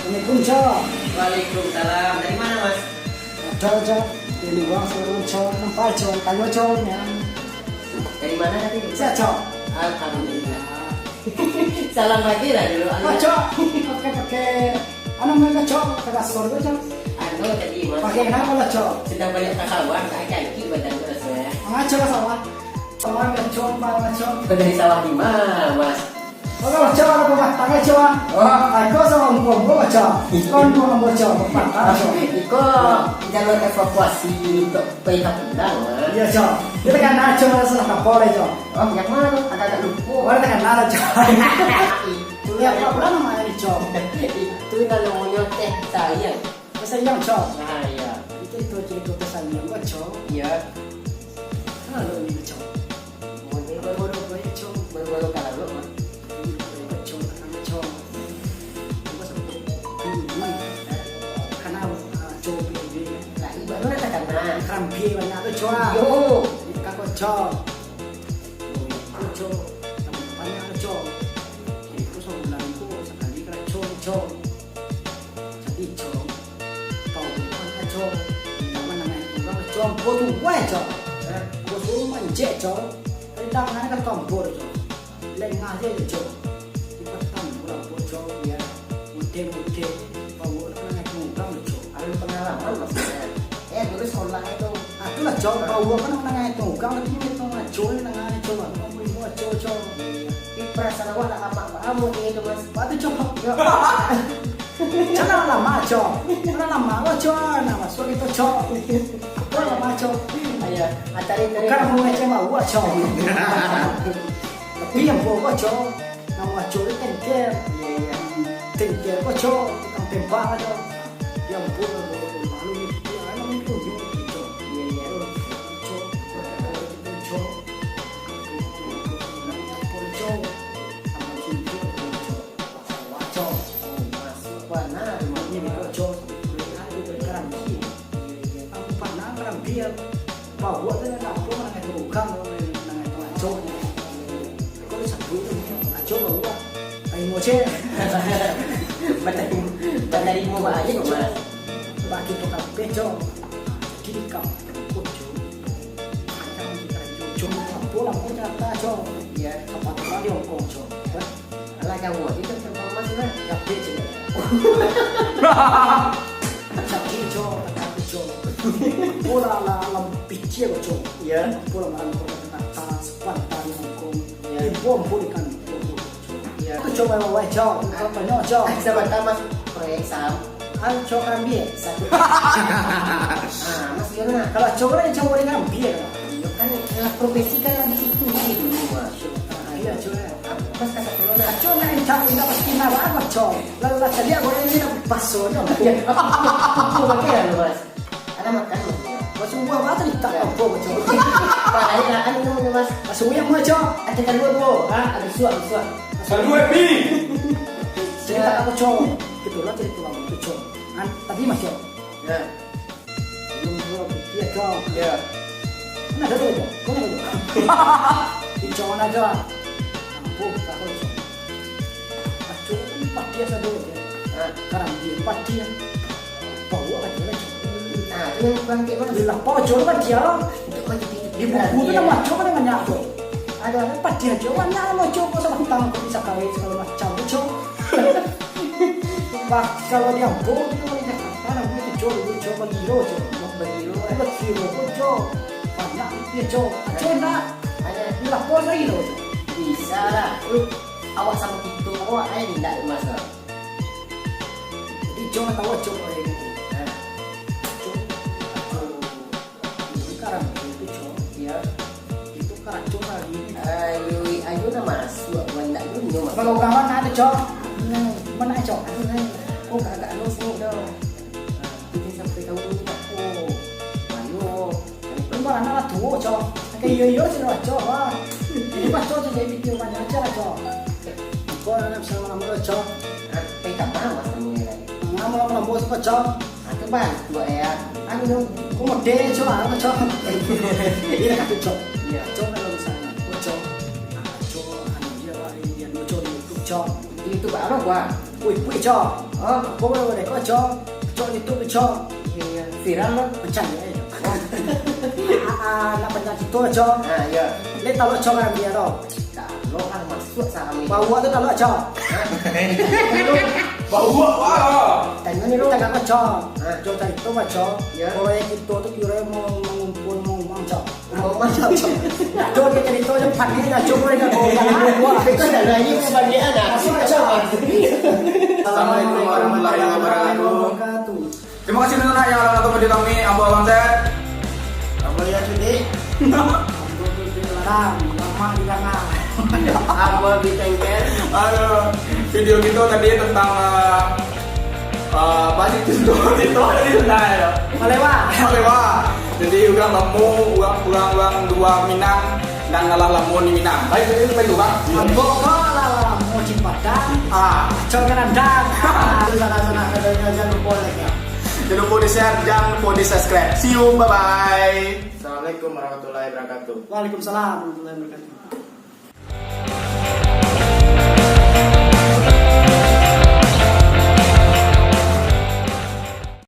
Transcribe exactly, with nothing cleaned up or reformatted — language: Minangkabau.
Assalamualaikum, Cok. Waalaikumsalam. Dari mana, Mas? Ada, Cok. Dari luar, Cok. Nampak, Cok. Tanya, Cok. Ya. Dari mana tadi? Saya, Cok. Alhamdulillah. Salam lagi lah dulu, Mas. Cok. Pakai, pakai. Anu, mereka, Cok. Pakai kasur tu, Cok. Anu, tadi, Mas. Pakai kenapa lah, Cok? Sedang banyak kawan, tak cantik badan tu rasanya. Ah, Cok, sawah. Sawah, Cok, Cok. Kau dari sawah di mana, Mas? Kalau Cok, ada pematang, Cok. Oh. Aku sama umpung, Cok. Kau dua hamba, Cok. Pematang, Cok. Iko jalur evakuasi untuk P K pulang, Mas. Iya, Cok. Kita kan ada, Cok, salah kapal, Cok. Oh, yang mana tu? Agak-agak lupa. Oh, ada kan ada, Cok. Itu ya, ya, pulang nama ini, Cok. Itu namanya teh sayang. Teh sayang, Cok. Nah, iya. Itu, itu cerita teh sayang, Cok. Iya. Kalau ini, Cok. Baru-baru apa ya, Cok? Baru-baru kalah, Bro, Mas. Ini baru-baru, Cok, tangan, Cok. Coba sampai ini. Karena, ah, Cok, ini. Lah, ibarat mana kata, nah. Kerambia banyak tu, Cok. Yo. Ini kakak, Cok. Itu, Cok. Banyak, Cok. Itu sebulan itu sekali kena, Cok, Cok. Jadi, Cok, kau bukan, Cok. Jangan nangah itu urang, Cok. Ambo tu, weh, Cok. Hah? Ambo suruh manjek, Cok. Tadi tangan ka tombol, Cok. Lengah je, Cok. Cepetan pulang, Cok, ya. Mudah-mudah, bawa nangah itu urang, Cok. Ada pengalaman, maksudnya. Eh, dulu sekolah itu. Ah, itulah, Cok. Bawa kan nangah itu urang, tapi itu ngaco, nangah itu, Cok. Ambo ibu ngaco, Cok. Tapi perasaan awak nak lama, lama dia itu, Mas. Batu, Cok. Ya. Jangan lama, Cok. Jangan lama, Cok. Nah, masuk itu, Cok. Apa lama, Cok? Iya, ah, tarik, tarik. Bukan mau ngecek awak, Cok. Tapi yang bawa, Cok. Nama, Cok, itu tengker. Iya, iya. Tengker, Cok. Tukang tembak, Cok. Yang bawa, lalu itu, lalu itu, Cok. Iya, iya. Cok, Cok, Cok. Cok. Sama Cok, Cok. Wah, Cok. Oh, masuk panah, rumah ini, Cok. Aku berkerambia. Aku panah kerambia. Bawa tu nak apa, nak itu urang, nak itu Cok. Kau ni satu tu, Cok bawa. Ayo, Cok. Batarimo, batarimo, Pak, aja, Cok. Bagi tu kape, Cok. Jadi, kape, Cok. Cok, apa lah, Cok, cerita, Cok. Iya. Apa tu, di Hong Kong, Cok. Alah, jauah je, Cok, sama Mas, lah. Ya, be, Cok. Jadi, Cok, kata aku, Cok. Bola lah, alam picia, Cok. Iya. Bola malam, Cok, kata, sepantai di Hong Kong. Iya. Di bom, bom ikan, bom, bom, Cok. Iya. Itu, Cok, bawa, Cok. Kau tanya, Cok. Sabanta, Mas. Proyek sam. Ayo, Cok, ambil. Satu. Ah, Mas, gimana? Kalau Cok, kan Cok boleh ngambil. Iya, kan, lah, profesi kan lagi situ, sih, dulu, Mas. Iya, Cok, ya. Pas kata corona. Cok, nak encak, indak pasti nak apa, Cok. Lalu lah, tadi aku ini nak paso, Cok. Iya, apa, apa, apa, apa, pakai lah, Mas. Ada makan, Mas. Mas, buah apa tadi? Tak apa, Cok. Apa, ayo, lah, kan minum, minum, Mas. Mas, yang mana, Cok? Ada kalua dua. Ah, ada suap, ada suap. Kalua, Mi. Cerita apa, Cok? Itulah cerita lama tu, Cok. An-, tadi, Mas, Cok. Ya. Belum, belum. Iya, Cok. Ya. Mana ada tu, Cok? Kau mana tu? Di Cok mana, Cok? Ampun, tak tahu, Cok. Acok ni patia sado je. Ha. Karambia patia. Bawa aja lah, Cok. Ah, tu yang bangkit, Mas. Lah, Cok, patia lah. Untuk bangkit tinggi. Di buku tu nama Cok kan banyak, Cok. Ada, ada. Patia, Cok. Banyak lah, Cok. Kau sama tentang kopi sakawin segala macam tu, Cok. Bah, kalau di Ambo, di Jakarta, namanya tu, Cok, dulu, Cok, bagilo, Cok. Bagilo, eh. Bagilo, Cok. Banyak duit, Cok. Cok, nak. Ada. Lah, Cok, bagilo, Cok. Bisa lah. Lu, awak sama kita, awak, eh, indak, Mas, lah. Jadi, Cok, tahu, Cok, eh, gitu. Ha. Cok, Cok. Ini karambia tu, Cok. Iya. Itu karaco tadi. Ayo, ayo, nak masuk, aku indak dulu, Mas. Kalau kawan ada, Cok. Nah, mana, Cok? Aduh, nah. Oh, kagak anu sini dah. Nah, kita sampai tahu dulu, Pak. Oh, ayo. Lu malah nak tuo, Cok. Kayak iyo-iyo sih, Cok. Wah. Ini pas, Cok, jadi video mana aja lah, Cok. Kau nak sama-sama, Cok. Nah, pegang mana, Mas, kamu ni, kan? Lama-lama, Cok. Aku bantu, ya. Anu, kau model, Cok, apa, Cok? Iya, aku, Cok. Iya. Cok, kalau misalnya, oh, Cok. Ah, Cok, anu, dia, dia, dia, Cok, di YouTube, Cok. Itu ba ano, Bang? Wih, wih, Cok. Hah? Kau boleh, boleh, kau, Cok. Cok, itu, Cok. Iya, iya. Viral, Bang? Pecah, ya, ya. Ah, ah, nak pecah itu, Cok. Ah, iya. Lek talok, Cok, kan, dia, tau. Talok kan masuk saham ini. Bawa tu talok, Cok. Hah? Bawa apa? Tanya ni, lu tanya, Cok. Hah? Cok, cari itu, Cok. Ya. Proyek itu tu kira mau mengumpul, mau uang, Cok. Mau masuk, Cok. Cok, dia cerita je, panik dah, Cok, mereka kau yang buat. Betul dah, dah, ini kebahagiaan dah. Masuk, Cok. Assalamualaikum warahmatullahi wabarakatuh. Terima kasih banyak yang telah menonton video kami, Ambo Abang Zed. Ambo Yasudi. Lama di tengah. Ambo di tengkel. Aduh, video kita tadi tentang, eh, eh, apa sih, contoh itu tadi, nah, ya. Malewa. Malewa. Jadi, urang lamo, urang, urang, urang dua Minang, nan lah lamo di Minang. Baik, jadi, baik, Bang. Ambo ko lah lamo di Padang. Ah. Cok ngerandang. Ah, salah-salah katanya, jangan lupa like, ya. Jangan lupa di-share, jangan lupa di-subscribe. See you, bye-bye. Assalamualaikum warahmatullahi wabarakatuh. Waalaikumsalam warahmatullahi wabarakatuh.